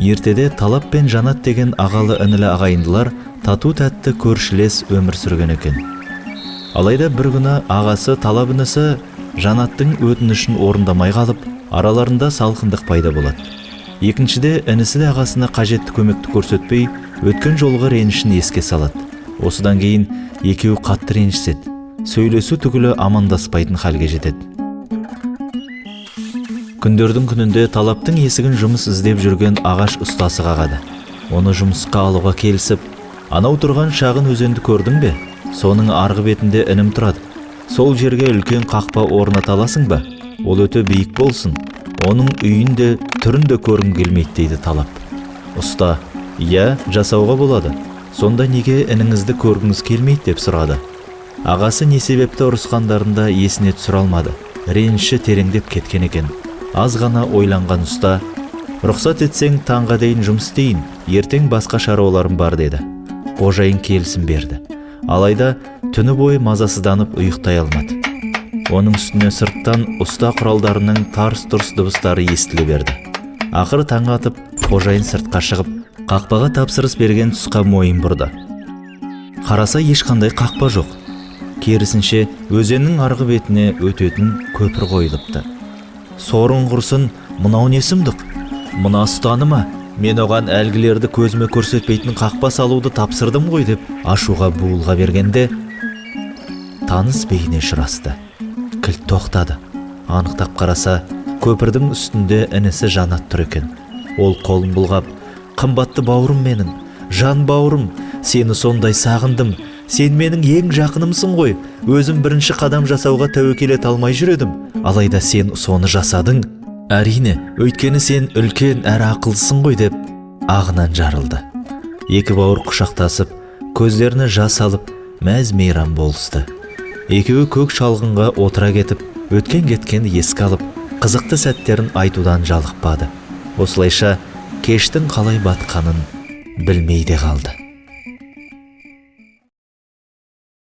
Ертеде Талап пен Жанат деген ағалы інілі ағайындылар тату тәтті көршілес өмір сүрген екен. Алайда бір күні ағасы Талап інісі Жанаттың өтінішін орындамай қалып, араларында салқындық пайда болады. Екіншіде, інісі де ағасына қажетті көмекті көрсетпей, өткен жолғы ренішін еске салады. Осыдан кейін екеуі қатты ренжіседі, сөйлесу түгілі амандаспайтын халге жетеді. Күндердің күнінде Талаптың есігін жұмыс іздеп жүрген ағаш ұстасы қағады. Оны жұмысқа алуға келісіп, «Анау тұрған шағын өзенді көрдің бе? Соның арғы бетінде інім тұрады. Сол жерге үлкен қақпа орната аласың ба? Ол өте биік болсын. Оның үйін де, түрін де көргім келмейді», – дейді Талап. Ұста: «Иә, жасауға болады. Сонда неге ініңізді көргіңіз келмейді?» – деп сұрады. Ағасы не себепті ұрысқандарын да есіне түсіре алмады. Реніші тереңдеп кеткен екен. Аз ғана ойланған ұста: «Рұқсат етсең, таңға дейін жұмыс істейін, ертең басқа шаруаларым бар», – деді. Қожайын келісім берді. Алайда түні бойы мазасызданып ұйықтай алмады. Оның үстіне сырттан ұста құралдарының тарс тұрс дыбыстары естіле берді. Ақыры таң атып, қожайын сыртқа шығып, қақпаға тапсырыс берген тұсқа мойын бұрды. Қараса, ешқандай қақпа жоқ. Керісінше, өзеннің арғы бетіне өтетін көпір қойылыпты. «Сорың құрсын, мынау не сұмдық? Мына ұстаны ма? Мен оған әлгілерді көзіме көрсетпейтін қақпа салуды тапсырдым ғой», – деп ашуға буылға бергенде, таныс бейне ұшырасты. Кілт тоқтады. Анықтап қараса, көпірдің үстінде інісі Жанат тұр екен. Ол қолын бұлғап: «Қымбатты бауырым менің, жан бауырым, сені сондай сағындым. Сен менің ең жақынымсың ғой. Өзім бірінші қадам жасауға тәуекел ете алмай жүр едім. Алайда сен соны жасадың. Әрине, өйткені сен үлкен әрі ақылдысың ғой», – деп ағынан жарылды. Екі бауыр құшақтасып, көздеріне жас алып, мәз мейрам болысты. Екеуі көк шалғынға отыра кетіп, өткен кеткенді еске алып, қызықты сәттерін айтудан жалықпады. Осылайша кештің қалай батқанын білмей де қалды.